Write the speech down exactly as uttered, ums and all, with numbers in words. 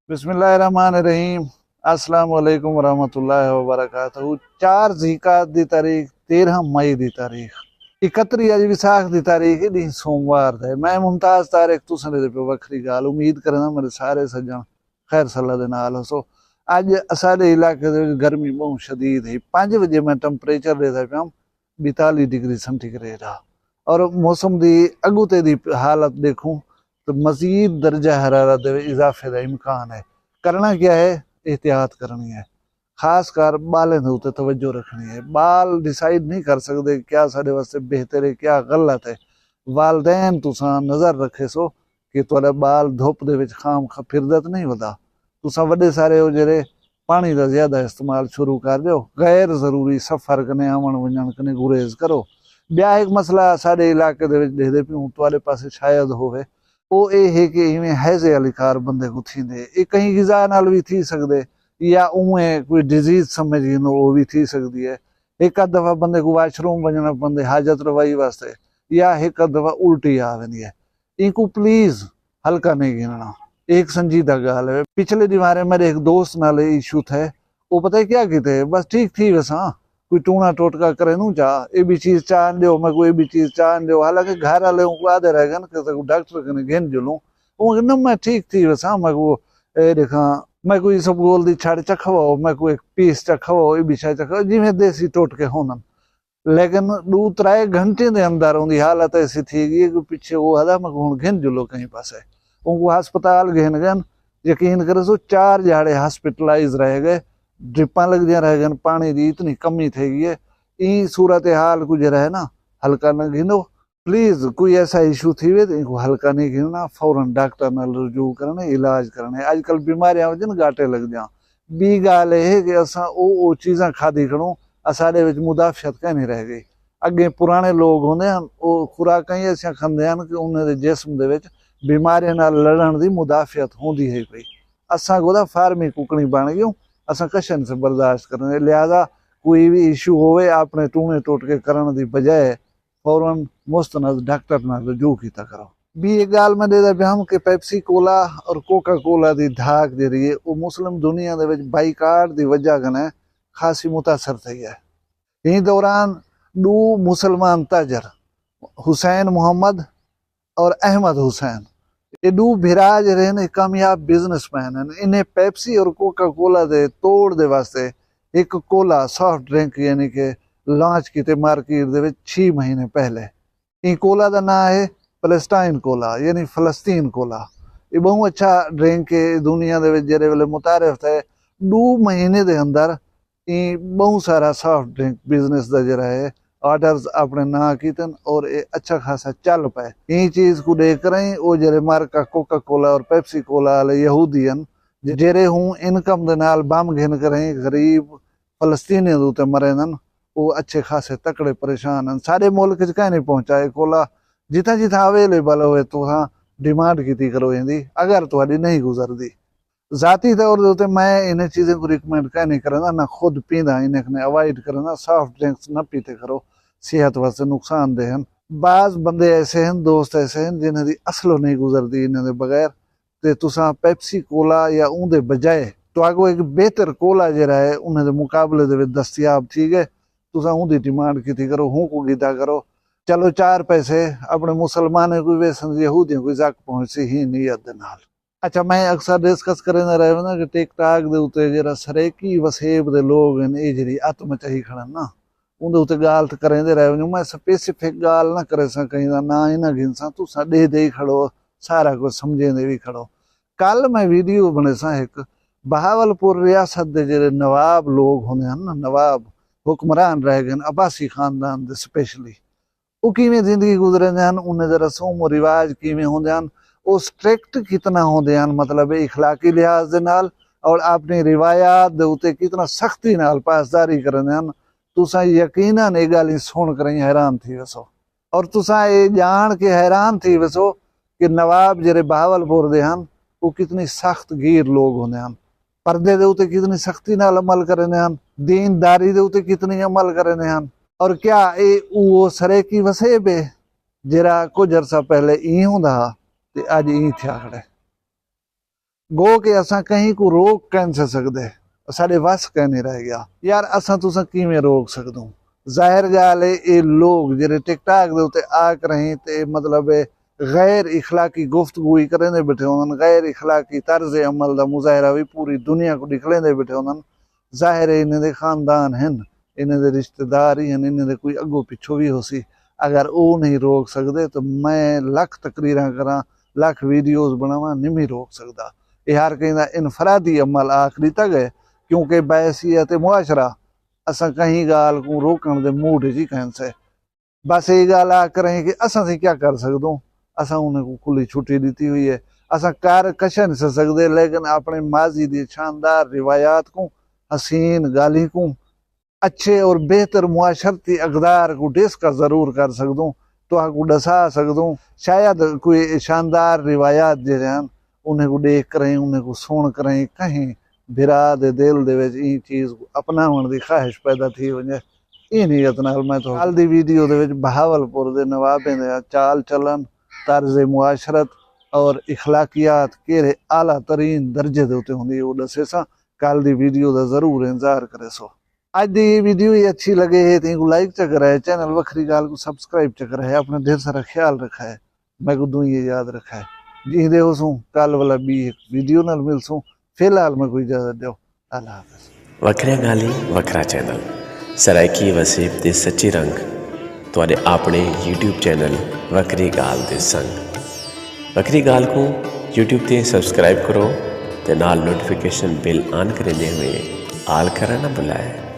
بسم اللہ الرحمن الرحیم۔ السلام علیکم ورحمۃ اللہ وبرکاتہ۔ چار ذیقعد دی تاریخ، تیرہ مئی دی تاریخ، اکتری اڄ وساخ دی تاریخ، اے ݙینہہ سوموار دے۔ میں ممتاز طارق، تساں دے پہ وکھری ڳالھ۔ امید کرنا میرے سارے سجݨ خیر صلاح دے نال ہوسو۔ اڄ اساݙے علاقے دے وچ گرمی ٻہوں شدید ہے۔ پنج وجے میں ٹمپریچر ݙیہدا پیام، ٻیتالیہ ڈگری سینٹی گریڈ ہا۔ اور موسم دی اڳوں تے دی حالت ݙیکھوں تو مزید درجہ حرارت دے اضافے دا امکان ہے۔ کرنا کیا ہے؟ احتیاط کرنی ہے۔ خاص کر ٻالیں دے اتے توجہ رکھنی ہے۔ ٻال ڈیسائیڈ نہیں کر سڳدے کہ کیا ساݙے واسطے بہتر ہے، کیا غلط ہے۔ والدین، تساں نظر رکھیسو کہ تہاݙا ٻال دھپ دے وچ خام خواہ پھردا تے نہیں ودا۔ تساں وݙے سارے ہو جیڑھے پاݨی دا زیادہ استعمال شروع کر ݙیو، غیر ضروری سفر کنے، آوݨ ونڄݨ کنے گریز کرو۔ ٻیا ہک مسئلہ ساݙے علاقے دے وچ ݙیہدے پیوں، تہاݙے پاسے شاید ہووے، او اے ہے کہ ایویں ہیضے والی کار بندے کوں تھیندے۔ اے کہیں غذا نال وی تھی سڳدے، یا اونویں کوئی ڈیزیز سمجھ گھنو، او وی تھی سڳدی ہے۔ ہک ادھ دفعہ بندے کوں واش روم ونڄݨا پوندے حاجت روائی واسطے، یا ہک ادھ دفعہ الٹی آ ویندی ہے۔ اینکوں پلیز ہلکا نہیں گھنݨا۔ اے ہک سنجیدہ ڳالھ ہے۔ پچھلے ݙیہاڑے میݙے ہک دوست نال اے ایشو تھئے۔ او پتہ ہے کیا کیتے؟ بس ٹھیک تھی ویساں، کوئی ٹوݨا ٹوٹکا کریندوں چا، اے ٻی چیز چا آن ݙیو، میکوں اے ٻی چیز چا آن ݙیو۔ حالانکہ گھر والے اونکوں آہدے رہ ڳن کہ تیکوں ڈاکٹر کنے گھن چلوں۔ اوں آکھیا، نہ، میں ٹھیک تھی ویساں، میکوں اے ݙیکھاں، میکوں اسبگول دی چھڑ چا کھواؤ، میکوں ہک پیس چا کھواؤ، اے ٻی شے چا کھواؤ، جیویں دیسی ٹوٹکے ہوندن۔ لیکن ݙو ترائے گھنٹے دے اندر اوندی حالت ایسی تھی ڳئی ہے کہ پچھے او آہدا، میکوں ہݨ گھن چلو کہیں پاسے۔ اونکوں ہسپتال گھن ڳن، یقین کریسو، چار ݙیہاڑے ہاسپٹلائز رہ ڳئے، ڈرپاں لڳدیاں رہ ڳن، پاݨی دی اتنی کمی تھی ڳئی ہے۔ ایں صورتحال کوں جیڑھا ہے نا، ہلکا نہ گھنو۔ پلیز، کوئی ایسا ایشو تھیوے تے اینکوں ہلکا نہیں گھنݨا، فوراً ڈاکٹر نال رجوع کرݨے، علاج کرݨے۔ اڄ کل بیماریاں وچ نا ڳاٹے لڳدیاں۔ ٻی ڳالھ اے ہے کہ اساں او، او چیزاں کھادی کھڑوں، اساݙے وچ مدافعت کائنی رہ ڳئی۔ اڳے پراݨے لوگ ہوندے ہن، او خوراکاں ہی ایسیاں کھاندے ہن کہ انہیں دے جسم دے وچ بیماریاں نال لڑݨ دی مدافعت ہوندی ہئی پئی۔ اساں کوں تاں فارمی ککڑیں بݨ ڳیوں، اساں کشن سے برداشت کرݨے۔ لہذا کوئی وی ایشو ہووے، اپݨے ٹوݨے ٹوٹکے کرݨ دی بجائے فوراً مستند ڈاکٹر نال رجوع کیتا کرو۔ ٻی ہک ڳالھ میں ݙیہدا پیام کہ پیپسی کولا اور کوکا کولا دی دھاک جیڑھی ہے، او مسلم دنیا دے وچ بائیکاٹ دی وجہ کنے خاصی متاثر تھئی ہے۔ ایں دوران ݙو مسلمان تاجر، حسین محمد اور احمد حسین، اے ݙو بھرا جیڑھے ہن، اے کامیاب بزنس مین ہن۔ انہیں پیپسی اور کوکا کولا دے توڑ دے واسطے ہک کولا، سافٹ ڈرنک، یعنی کہ لانچ کیتے مارکیٹ دے وچ چھی مہینے پہلے۔ ایں کولا دا ناں ہے پیلسٹائن کولا، یعنی فلسطین کولا۔ اے ٻہوں اچھا ڈرنک ہے، دنیا دے وچ جیڑھے ویلے متعارف تھئے، ݙو مہینے دے اندر ایں ٻہوں سارا سافٹ ڈرنک بزنس دا جیڑھا ہے، آرڈرز اپݨے ناں کیتن اور اے اچھا خاصا چل پئے۔ ایں چیز کوں ݙیکھ کرائیں او جیڑھے مارکا کوکا کولا اور پیپسی کولا والے یہودی ہن، جیڑھے ہوں انکم دے نال بم گھن کرائیں غریب فلسطینیاں دے اتے مریندن، او اچھے خاصے تکڑے پریشان ہن۔ ساݙے ملک اچ کائنی پہنچا اے کولا، جتھاں جتھاں اویلیبل ہووے تساں ڈیمانڈ کیتی کرو ایندی، اگر تہاݙی نہیں گزردی۔ ذاتی طور دے اتے میں انہیں چیزیں کوں ریکمینڈ کائنی کریندا، نہ خود پیندا، انہیں کنے اوائڈ کریندا۔ سافٹ ڈرنکس نہ پیتے کرو، صحت واسطے نقصان دہ ہن۔ بعض بندے ایسے ہن، دوست ایسے ہن جنہیں دی اصلوں نہیں گزردی انہیں دے بغیر، تے تساں پیپسی کولا یا اوں دے بجائے تہاکوں ہک بہتر کولا جیڑھا ہے انہیں دے مقابلے دے وچ دستیاب تھی ڳئے، تساں اوں دی ڈیمانڈ کیتی کرو، ہوں کوں گھدا کرو۔ چلو، چار پیسے اپݨے مسلمانیں کوں ویسن، یہودیاں کوں زک پہنچسی ہی نیت دے نال۔ اچھا، میں اکثر ڈسکس کریندے رہ وینداں کہ ٹک ٹاک دے اتے جیڑھا سرائیکی وسیب دے لوگ ہن، اے جیڑھی ات مچائی کھڑن نا، اوندے اتے ڳالھ تاں کریندے رہ ونڄوں۔ میں سپیسیفک ڳالھ نہ کریساں، کہیں دا ناں ہی نہ گھنساں، تساں ݙیہدے ہی کھڑو، سارا کجھ سمجھیندے وی کھڑو۔ کل میں ویڈیو بݨیساں ہک، بہاول پور ریاست دے جیڑھے نواب لوگ ہوندے ہن نا، نواب حکمران رہ ڳئے ہن، عباسی خاندان دے سپیشلی، او کیویں زندگی گزریندے ہن، انہیں دے رسوم و رواج کیویں ہوندے ہن، او اسٹرکٹ کتنا ہوندے ہن، مطلب اخلاقی لحاظ دے نال، اور اپݨی روایات دے اتے کتنا سختی نال پاسداری کریندے ہن۔ تساں یقیناً اے ڳالھیں سݨ کرائیں حیران تھی ویسو، اور تساں اے ڄاݨ کے حیران تھی ویسو کہ نواب جیڑھے بہاول پور دے ہن، او کتنی سخت گیر لوگ ہوندے ہن، پردے دے اتے کتنی سختی نال عمل کریندے ہن، دین داری دے اتے کتنی عمل کریندے ہن۔ اور کیا اے اوہو سرائیکی وسیب ہے جیڑھا کجھ عرصہ پہلے ایں ہوندا ہا تے اڄ ایں تھیا کھڑے؟ گو کہ اساں کہیں کوں روک کین سا سگدے، اساڈے وس کینی رہ گیا۔ یار اساں تساں کیویں روک سگدوں؟ ظاہر گالھ اے، اے لوگ جیڑھے ٹک ٹاک دے اتے آ کرہیں تے مطلب اے غیر اخلاقی گفتگو ہی کریندے بیٹھے ہوندن، غیر اخلاقی طرز عمل دا مظاہرہ وی پوری دنیا کوں ڈکھلیندے بیٹھے ہوندن۔ ظاہر اے انہیں دے خاندان ہن، انہیں دے رشتہ دار ہی ہن، انہیں دے کوئی اگوں پچھوں وی ہوسی۔ اگر او نہیں روک سگدے تو میں لکھ تقریراں کراں، لکھ ویڈیوز بناواں، نمی روک سگدا۔ اے ہر کہیں دا انفرادی عمل آکھ ڈتا گئے، کیونکہ بحیثیت معاشرہ اساں کہیں گالھ کوں روکن دے موڈ اچ ہی کہن سے۔ بس اے گالھ آکھ کریں کہ اساں تھی کیا کر سگدوں؟ اساں انہیں کوں کھلی چھٹی ڈتی ہوئی ہے۔ اساں کر کچھ نہیں سگدے، لیکن اپنے ماضی دی شاندار روایات کوں، حسین گالھیں کوں، اچھے اور بہتر معاشرتی اقدار کوں ڈسکس ضرور کر سگدوں، تہاکوں ڈسا سگدوں۔ شاید کوئی شاندار روایات جیڑھے ہن، انہیں کوں ڈیکھ کریں، انہیں کوں سن کریں، کہیں بھرا دے دل دے وچ ایں چیز کوں اپناوݨ دی خواہش پیدا تھی ونڄے۔ ایں نیت نال میں تہاکوں کل دی ویڈیو دے وچ بہاول پور دے نوابیں دے چال چلن، طرز معاشرت اور اخلاقیات کیڑھے اعلیٰ ترین درجے دے اتے ہوندی ہے، او ݙسیساں۔ کل دی ویڈیو دا ضرور انتظار کریسو۔ اڄ دی اے ویڈیو ہی اچھی لگے ہے تے اینکوں لائک چا کرائے، چینل وکھری ڳالھ کوں سبسکرائب چا کرائے، اپݨا ڈھیر سارا خیال رکھائے، میکوں دعائیں یاد رکھائے۔ جیندے ہوسوں کل ولا ٻی ہک ویڈیو نال ملسوں۔ فی الحال میکوں اجازت ݙیو، اللہ حافظ۔ وکھریاں ڳالھیں، وکھرا چینل، سرائیکی وسیب دے سچے رنگ، تہاݙے اپݨے یوٹیوب چینل وکھری ڳالھ دے سنگ۔ وکھری ڳالھ کوں یوٹیوب تے سبسکرائب کرو تے نال نوٹیفیکیشن بیل آن کریندے ہوئے آل کرݨ نہ بھلائے۔